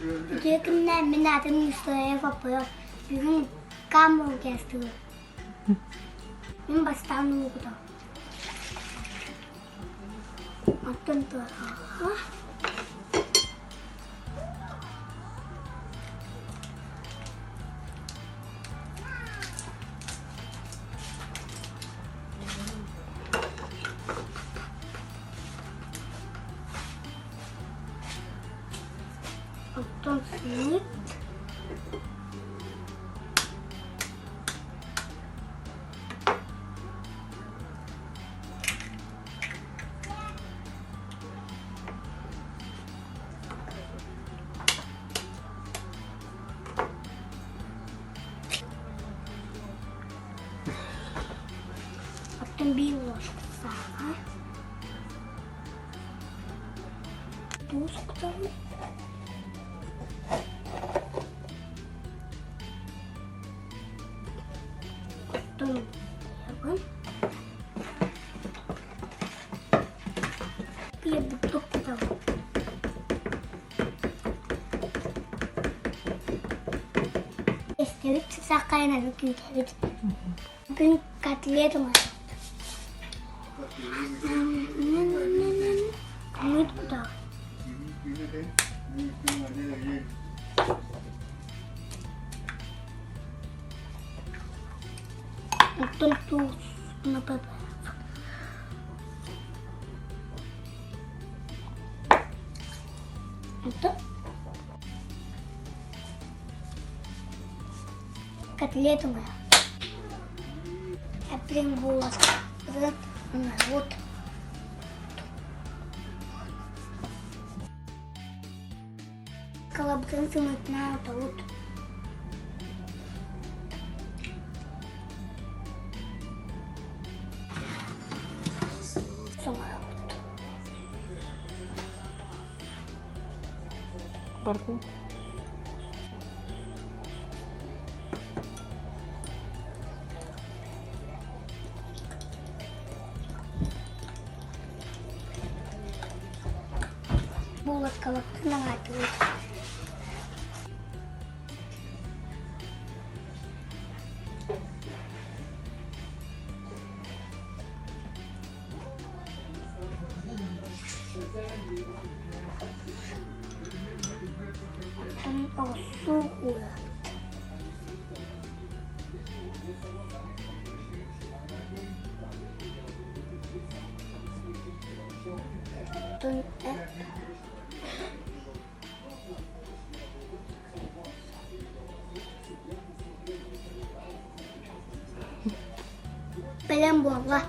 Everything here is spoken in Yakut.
Үтүө күннээн мин аатым Нестоев Аппыйов. Бүгүн камбал кэстибит. Мин бастаан уукута. Оттон туораха. Оттон сымыыт Оттон биир ложка саахар. Туус кутабын. Оттон кутабын. Биир бурдук кутабын. Эстэбит сахайын күүтэбит. Бүгүн котлет оҥоробут. Мүт кутаҕын. Оттон туус Оттон котлет оҥоробут. Эппин буоласпыт оҥоробут. Калабытын сымыытынан отобут. Соҥоробут. Баргу. Булочкалартан аҥаатыбыт. Оттон оҕурсуу уурабыт. Оттон эт Бэлэм буолла.